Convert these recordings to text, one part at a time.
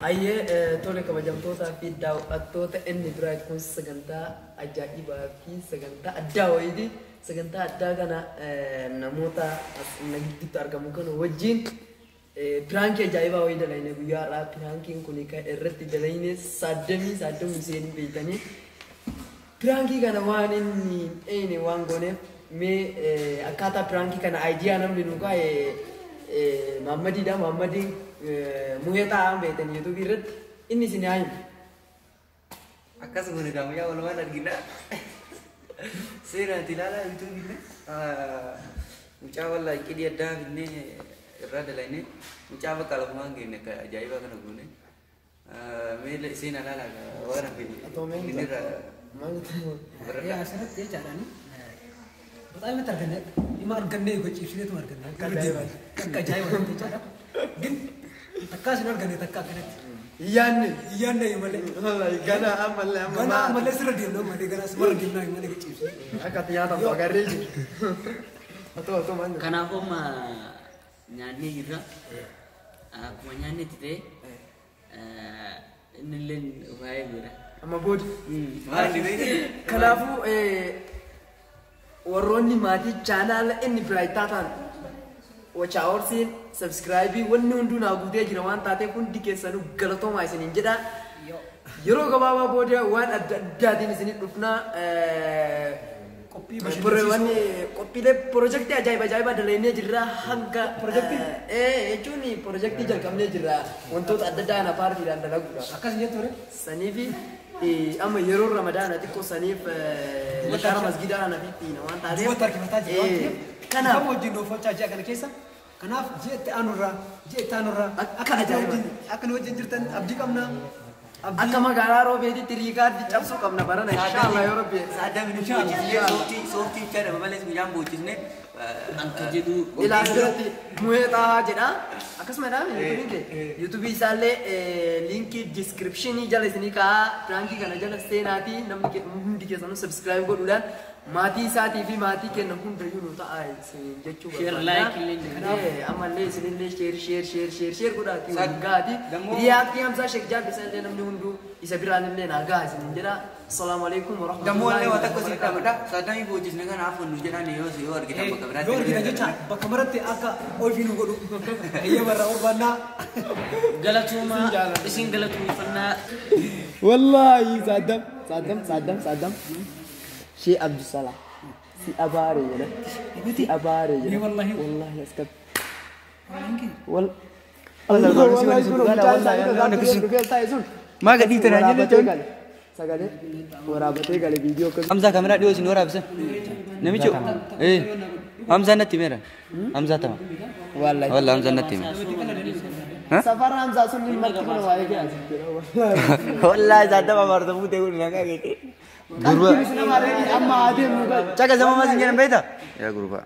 Ayyee, tole, kabajamtootaa fi daawwattoota inni biraa kun sagantaa ajaa'ibaa fi sagantaa addaa wayiiti. Sagantaa addaa kana namoota as na gidduutti argamu kana wajjin prankii ajaa'ibaa wayii dalayne guyyaa har'aa. Prankiin kun kan irratti dalayne Saaddamii, Saaddam Huseen beektanii. Prankii kana waan inni hin dheeyne waan gooneef, mee akkaataa prankii kana idea namni nu kaa'e Maammadiidha. Maammadiin muhee taa'aa beektan YouTubeii irratti inni isin haa himu. Akkasuma ni guyyaa walumaan argina. Seeraati ilaalaa YouTubeiillee. Mucaa wallaa cidii addaa finnee irraa dalagnee, mucaa bakka lafumaan geenne akka ajaa'ibaa kana goone. Mee seenaa ilaalaa waan hafe inni irraa Yaa, asirratti jechaadhaani. በጣም arganne, ima arganne, gochiibsineetuma arganne. Akka ajaa'ibaati. Akka ajaa'ibaati jechaadha. ግን takkaa isin arganne takka akkanatti. Yaanne. Yaanne malee. Gana ammallee amma. Ganaa ammallee sirra deemna malee, ganaa sirra deemna malee gochiibsine. Akka ati nyaatamu agarree jiru. Atoo maal? Kanaafuu amma nyaannee jirra. Akkuma nyaannetti ta'e inni illee waa'ee godha. Amma booda. Maal beektu? Kanaafuu warroonni maatii chaanaala inni biraa taatan wachaa'orsiin subscribeii wanni hunduu naa guutee jira waan taateef, hundi keessanuu galatoomaa isiniin jedha. Yeroo gabaabaa booda waan adda addaatiin isinii dhufnaa. Qophii Wanni qophiilee pirojektii ajaa'iba ajaa'ibaa dalagnee jirra hanga. Pirojektii? Jechuun pirojektii jalqabnee jirra, wantoota adda addaa kana paartiidhaan dalaguudha. Akkas jettu ture. Saniifi amma yeroo Ramadaana xiqqoo saniif gara masgidaa kana fi waan taateef. Duubatti harkifataa jira waan ta'eef. Kanaaf Kanaaf wajjin dhoofachaa ji'a kana keessa. Kanaaf ji'a itti aanurraa, ji'a itti aanurraa Akka ajaa'iba. akka nu wajjin jirtan abdii qabna. Akka magaalaa Roobeetitti record cabsuu qabna barana, inshaallah, yoo Rabbi. Saadamni boochisnee sooftii sooftii jechaadha malees mucaan boochisnee. Anka jedhu. Ilaa asirratti Muhee Xaahaa jedha. Akkasuma jedhaa YouTubeiin kee. YouTubeii isaallee linkii descriptionii jala isinii kaa'aa. Prankii kana jala seenaatii namni hundi keessanuu subscribe godhuudhaan maatii isaatii fi maatii kenna hundayyuu nu ta'a isin jechuu. Share, like illee ni Kanaaf ammallee isinillee share, share, share, share, share godhaatii waliin gahaati. Dammoo- Reactii Hamzaa Sheek Jaabir illee namni hunduu isa biraan illee naa gaha isinin jedha. Assalaamu alaikum Dammoo illee warahmatullahi waan takka si dhaabata. Saadamni boochisne kanaaf nu jedhan yoo argitan bakka biraatti. Yoo argitan jecha bakka maratti akka ofii nu godhu. Eeyyama irraa barbaannaa. Galatooma, isin galatoomfannaa. Wallahi Saddam, Saddam, Saddam, Saddam. Shee Abdussalam. Si abaare jedha. Si abaare jedha. Wallahi. Wallahi askat. Wal. Maa gadhiifte naan jenne jechuun? Sagalee waraabatee gale viidiyoo akkas. Hamzaa kaameraa dhiyoo isin waraabisa. Namichi Hamzaa natti himeera. Hamzaa tama. Wallahi. Wallahi Hamzaa natti hime. Safara Hamzaa sun ni marti kun waa'ee kee as jira. Wallahi Saddam abaarta fuutee kun nagaa geete. Qalbii nama reebi amma adeemnu gal. Caka zama ma sin jedhan beektaa? Yaa gurbaa.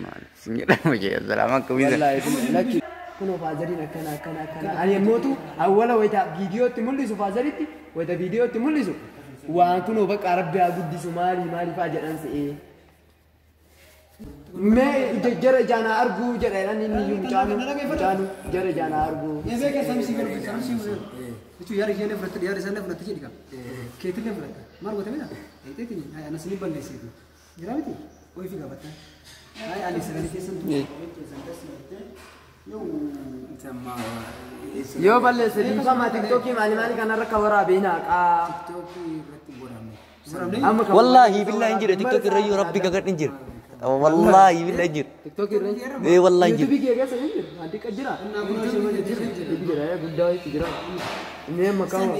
Maal sin jedhama jee salaama akka wiisa. Wallahi lakki. Kunoo fatheriin akkana akkana akkana. Ani yemmootu awwala wayita viidiyootti mul'isu, fatheritti wayita viidiyootti mul'isu, waan kunoo bakka Rabbi haa guddisu maali maali fa'aa jedhan se'ee. Mee jara ijaanaa arguu jedha jedhan, inni iyyuu mucaanu mucaanu jara ijaanaa arguu. Eebee keessa samsii godhu samsii godhu. Jechuun yaada ishee fudhatte, yaada isaallee fudhatte jedhi qaba. Keetillee fudhatte. Maal goote beektaa? Eeteetiin anas ni balleessitu. Jira miti? Oyi fi gaafatta. Hayi, ani sagalee keessan Yoo balleesse dhiifama. TikTokii maali maali kanarra ka waraabee naaqaa. Amma kan Wallaahi billahi hin jira TikTok irra iyyuu, Rabbi gagadhi hin jira. Wallaahi billahi hin jira. TikTokii irra. Ee, wallaahi hin jira. YouTubeii kee keessa hin jiru. Wanti jira. Jira, guddaa wayiitu jira. Inni amma kama.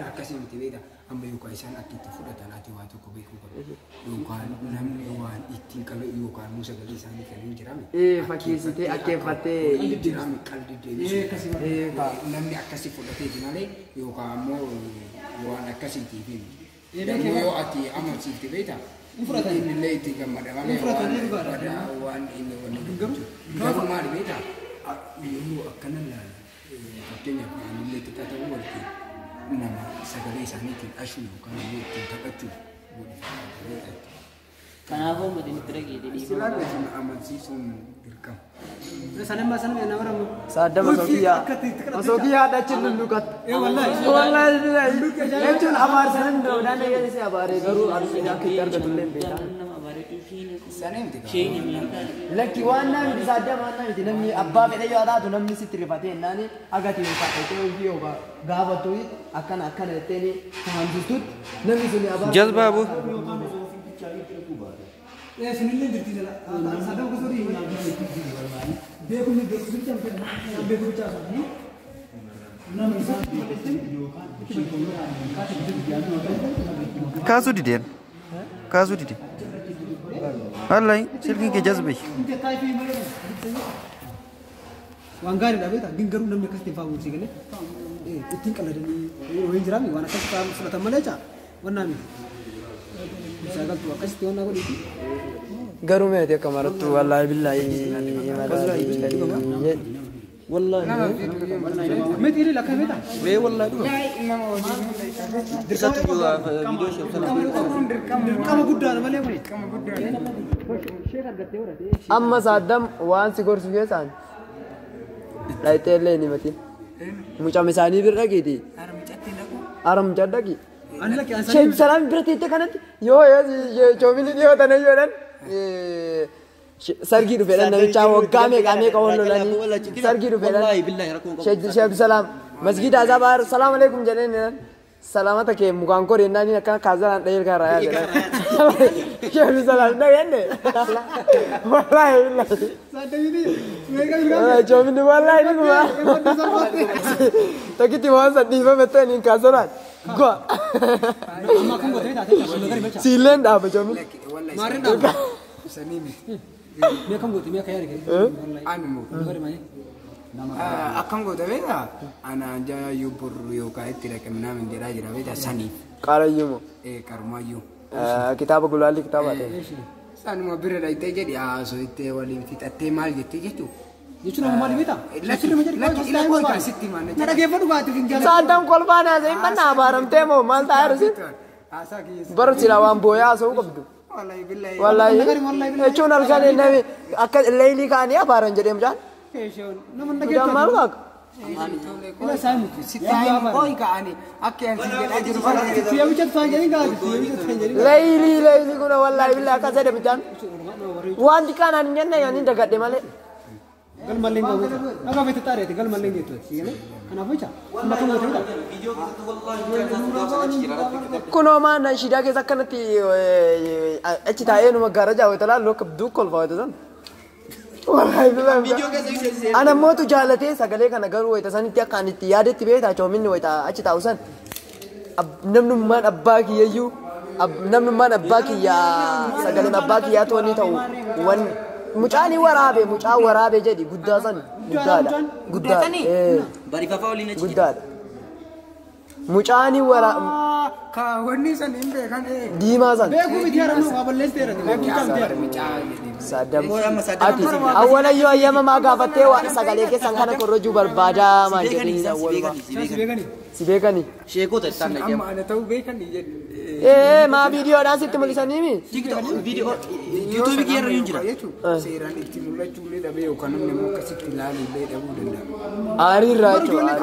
Akkasii miti beektaa, amma yookaan isaan akka itti fudhatan ati waa tokko beekuu qabu, yookaan namni waan ittiin qabe, yookaan immoo sagalee isaanii kan hin jirame. Ee, fakkeessitee akkeeffattee. Jirame qalbii deebisu. Ee, faa. Namni akkasii fudhateeti malee, yookaan ammoo waan akkasiitiif hin. Dammoo yoo ati amansiifte beektaa, inni illee itti gammada malee waan badaa waan inni wanni dubbatu. Garuu maali beektaa, yeroo akkana laala, fakkeenyaaf aanillee xiqqaa ta'uu walitti nama sagalee isaaniitiin ashuu yookaan immoo ittiin taphachuu godhe. Kanaafuu uummatni itti dhageete dhiifama. Amansiisuun dirqama. Sanamma sanamma nama ramu. Saddam Masookiyaa. Masookiyaa dhachi lulluqat. Wallahi jechuun abaarsan danda'u eeyyasi abaaree garuu akka itti argatu illee hin beekan. Nama bareedu isheen Sanii miti isheen Ameerikaa. Lakki waan namni miti Saddam waan namni miti namni abbaa fedhe yoo taatu namni sitti rifatee jennaani agati rifatee ofii yookaan gaafattu akkana akkana jetteeni fahamsistutti namni suni abaar. Jazbaa boo. Sunillee jirti jala. Saddam gosa beekumni beekumsi beekumsi sun. Nama isaan Kaasuu dideen. Kaasuu dide. Wallahi silkiin kee jazbee. Waan gaariidha beektaa gin garuu namni akkasitti hin faamu si galee ittiin qalladanii hin jiraanne waan akkasitti faamu fudhatan malee caa wannaa miti. Sagaltuu akkasitti wannaa godhiiti. Garuu meeti akka marattu wallaahi billaahi wallaahi. Meeti illee lakkaa beektaa? Mee wallahi dhuma. Dirsatti viidiyoo ishee sana. Dirqama guddaadha malee kun. Sheek argattee horatee. Amma Saddam waan si gorsu keessaan dhayitee illee hin himatin. Mucama isaanii bira dhaqiiti. Ara mucaa dhaqi. Ani lakki ani Sheek Salaam bira teettee kanatti yoo yoo coomini dhiyoo tana yoo sargii dhufeedhaan namichaa waggaa meeqa meeqa wal lolanii sargii dhufeedhaan Wallahi billahi rakkoon qabu. Sheek Salaam masgiida azabaar salaam alaikum jedheen salaamata kee mukaan kori jennaan inni akkana kaazalaan dhahee karaa yaa jedhan. Sheek Salaam dhagenne. Wallaahi billahi. Saddamini Coomini wallaahi ni kuma. Takkitti waan san dhiifame ta'e niin kaazalaan. Goa. Amma akkam gootee taatee jaa gari beekaa. Siilleen dhaaba coomini. Maarreen dhaaba. Sanii miti. Mee akkam goote mee akka yaada kee. Ani moo. Gari maayee. Akkam goota beektaa? Ana jaayyuu borru yookaan itti dhaqamnaa min jedhaa jira beektaa saniif. Qaarayyumo. Qarumaayyuu. Kitaaba gulaalli kitaaba ta'e. Sanuma bira dhaqxee jedhi haasoo itti waliin fixattee maal jettee jechuudha. Jechuun amma maali beektaa? Lakki lakki kan sitti himan. Na dhageeffadhu baate hin jaalladhu. Saddam kolfaan haasa'in manna abaaramtee moo maal ta'aa jiru Haasaa kiyyeessa. Bara silaa waan booyaa haasa'uu qabdu. Wallahi billahi. Wallaahi jechuun halkan namni akka leelii kaanii abaaran jedhee mucaan. Nama Mucaan dhageeffatu. maal waaqa? Ila saa muti. Sitti himu koo ka'anii akka ani jedhaa jiru kana. Siyaa bicha tufaan jedhin gaati. Siyaa bicha tufaan jedhin. Leelii leelii kuna wallaahi billaahi akkas jedhe mucaan. Waan xiqqaan ani hin jenne ani dagadhe malee. Galmallee hin qabu. Dhagaa feete xaareeti galmallee hin geettu. Sigalee kanaafuu jecha amma akkam goote beektaa? Kunoo maan shiidaa keessa akkanatti achi taa'ee numa gaara jaawwata laallu akka duukka olfaa wayita san. Wallaahi billaahi. Ana mootu jaalatee sagalee kana garuu wayita sanitti akka ani itti yaadetti beektaa coominni wayita achi taa'u san. Namnummaan abbaa kiyyayyuu namnummaan abbaa kiyyaa sagaleen abbaa kiyyaa toonni ta'u wan mucaan waraabe mucaa waraabe jedhi guddaa san guddaadha guddaadha Bariifafaa waliin achi jira. guddaadha. Mucaan wara Ka wanni san hin beekan. diimaa san. Beekuu miti haramuu waa balleessiteera. Mucaa jedhee. Saddam ati awwalayyuu ayyama maa gaafattee waan sagalee keessan kana korrojuu barbaadaa maal jedhanii awwaluma Si beekanii. si beekanii. Sheekota isaan dhaggeeffatu. Amma ana ta'uu beekan jedhe. Ee maa viidiyoodhaan sitti mul'isanii TikTok viidiyoo yuutuubii kiyya irra hin jira. Seeraan itti mul'achuu illee dhabee yookaan namni immoo akkasitti ilaaluu illee dhabuu danda'a. Aariirraa jechuudha.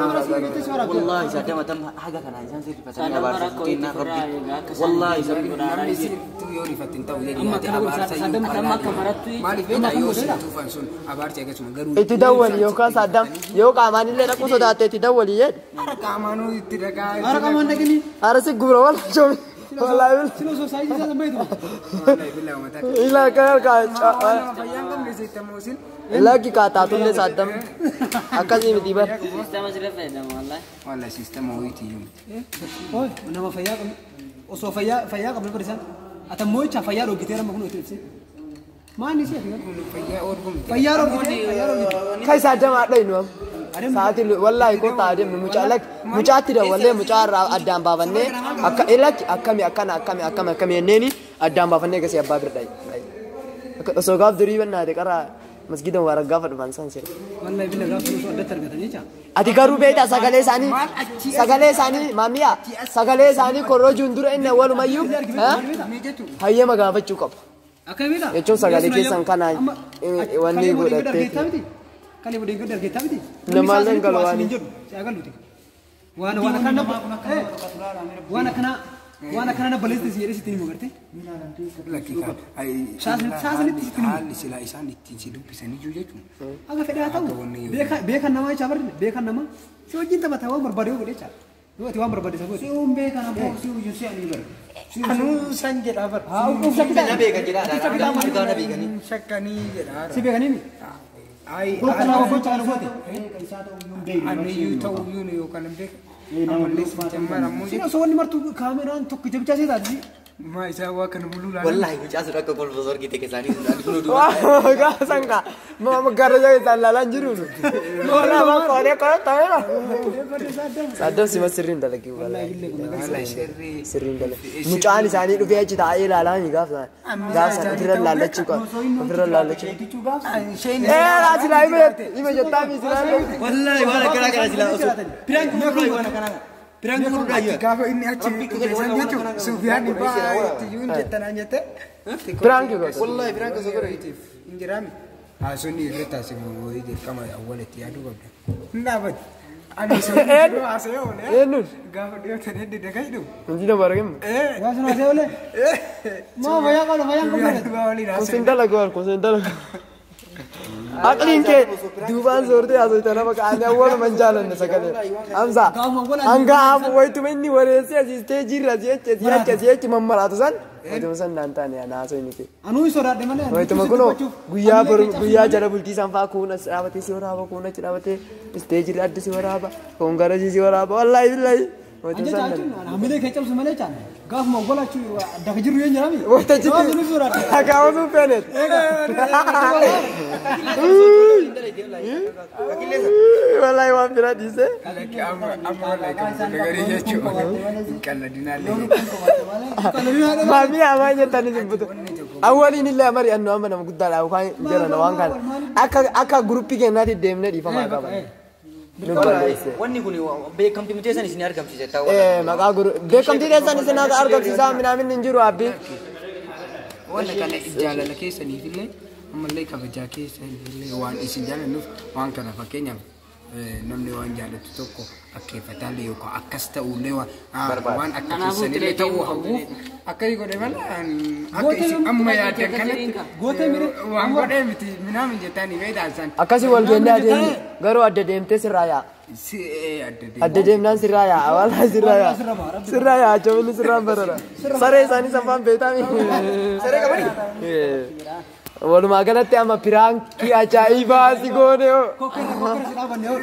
Wallahi Saddam atam haga kanaan isaan sirrifatanii Saddam abaarsa rakkoo kennaa itti furraa rabbi. egaa akka isaan Wallahi itti sabbi. Namni sirriitti yoo rifatte hin ta'u jedhee Amma ati akkana godhu abaarsa Saddam iyyuu Amma akka marattu Maaliif beektaa yoo si tuufan sun abaarsi akkasuma garuu. Itti dawwali yookaan Saddam yoo qaamaan illee dhaquu sodaatte itti dawwali jedhe. Hara qaamaanuu itti dhagaa. Hara qaamaan dhaqini. Hara si gubra wal joomi. Wallaahi Siloo soo saayizii isaa zambaytu. Wallahi billahi mataa. ilaa kan harkaa Nama fayyaan qabne seettamoo sin. lakki kaataatullee Saddam akkasii miti bar. Siistama sirra fayyadama wallahi. Wallahi siistama wayiiti iyyuu. Ooy nama fayyaa qabnu osoo fayyaa fayyaa qabnu barisan atammoo jecha fayyaa dhoggitee ramma kun itti ibsi. Maanni si ati Fayyaa oolfuu miti. fayyaa dhoggitee fayyaa dhoggitee. Kai Saddam haadha inu am. Sa'aatii wallaahi kottaa adeemnu mucaa lakki mucaatti dawwallee mucaa irraa addaan baafannee akka lakki akkami akkana akkami akkami akkami jenneeni addaan baafannee gasii abbaa bira dhayi. Akka osoo gaaf durii bannaate qaraa masgiida mubaarak gaafa dhufan san sirra. Wallahi billa gaafa osoo addatti argatan jecha. Ati garuu beektaa sagalee isaanii maammiyaa sagalee isaanii korrojuun dura inni walumayyuu hayyama gaafachuu qaba. Jechuun sagalee keessan kana wanni godhattee. Namaallee hin galu waan. Waan akkana balleessite si jedhee sitti himu garte. Haalli silaa isaan ittiin si dubbisanii jiru jechuun. Aga fedhaa ta'u beekan namaa jechaa barre beekan namaa si wajjin taphata waan barbaade yoo godhe jechaa. Yoo ati waan barbaade isa godhe. Si'uun beekan ammoo si'u iyyuu si'anii bara. Anuu san jedhaa bara. Haa of shakkitaa. Na beekan jedhaa. Argaa na beekanii. Shakkanii jedhaa. Si beekanii mi? Gocha nama gocha kana goote. Ani iyyuu ta'uu iyyuu yookaan hin beekan. Ammallee jammaan ammoo Si osoo wanni martuu kaameraan tokko jabichaa see taati. maa isaa waa kana muluu laala. Wallaahi mucaa sun akka kolfa osoo argite keessaanii sun ani kun oduu. Gaafa san kaa magaraja isaan laalaan jiru. Walaa qoodee qoodee ta'eera. Saddam sima sirriin dalagee Wallaahi sirrii. Sirriin dalagee. Mucaan isaanii dhufee achi taa'ee ilaalaa mi gaafa gaafa san ofirra laallachuu qaba. Ofirra laallachuu. Ee silaa hima jettaa mi silaa. Wallaahi waan akkanaa kana silaa osoo. Piraank fuuldura waan akkanaa. Piraank fuuldura yoo. Gaafa inni achi dhufe jechuun Sufiyaan baa itti yuun jettanaan jette. Piraank gosa. Wallaahi piraank osoo godhe. Hin jiraami. Haasonni irra taasifamu wayii dirqama awwalatti yaaduu qabda. Hin dhaabatu. Ani sun haasa'ee oole. Eenyuun? Gaafa dhiyootan heddi dagashu. Inji nama arginu. Yaa sun haasa'ee oole. Maa fayyaa qabda fayyaan qabda. Kusin dalagu kusin dalagu. Aqliin kee duubaan soortee haasofte nama kaanii awwaaluma hin jaalanne sagalee. Hamza hanga hafu wayituma inni wareessee asii isteejii asii achi asii achi asii achi mammaraatu san wayituma san naan taane ana haasoo inni kee. Anuu hin sodaadhe malee. Wayituma kunoo guyyaa boru guyyaa jala bultii san fa'aa kuun as dhaabatee si waraaba kuun achi dhaabatee isteejii adda si waraaba kuun garajii si waraaba wallaahi billaahi. Wayituma san naan. Hamilee kee cabsu malee caan gaafuma awwalachuu dafa jirru yoo jedhami. Wayita jitti akaawwan sun feenet. Wallaahi waan biraa dhiisee. Amma wallaahi kan nagarii jechuun hin qalladinaallee. Maamii hamaa jettanii dubbitu. Awwaliin illee amari annu amma nama guddaadha yookaan jedhan waan kana. Akka akka guruppii keenyaatti deemnee dhiifamaa qaba. Nu balleesse. Wanni kun beekamtii miteessan isin argamsiise ta'uu. Maqaa guru beekamtii keessan isin argamsiisaa minaamin hin jiru abbi. Wanna kana jaalala keessaniif illee ammallee kabajaa keessaniif waan isin jaalannuuf waan kana fakkeenyaaf namni waan jaalatu tokko akkeeffataallee yookaan akkas ta'ullee waan akka keessanillee ta'uu hawwuuf akkasii godhe malee akka isin amma yaaddan kanatti waan godhee miti minaamin jettanii beektaa isaan. Akkasii wal geennee adeemni garuu adda deemtee sirraa yaa'a. Adda deemnaan sirraa yaa'a wallaahi sirraa yaa'a. Sirraa yaa'a jabinni sirraan barara. Saree isaanii sanfaan beektaa mi. Saree qabanii? Walumaa galatti amma piraankii ajaa'ibaa si goone hoo. Kokkeerra kokkeerra si dhaabanne hoo.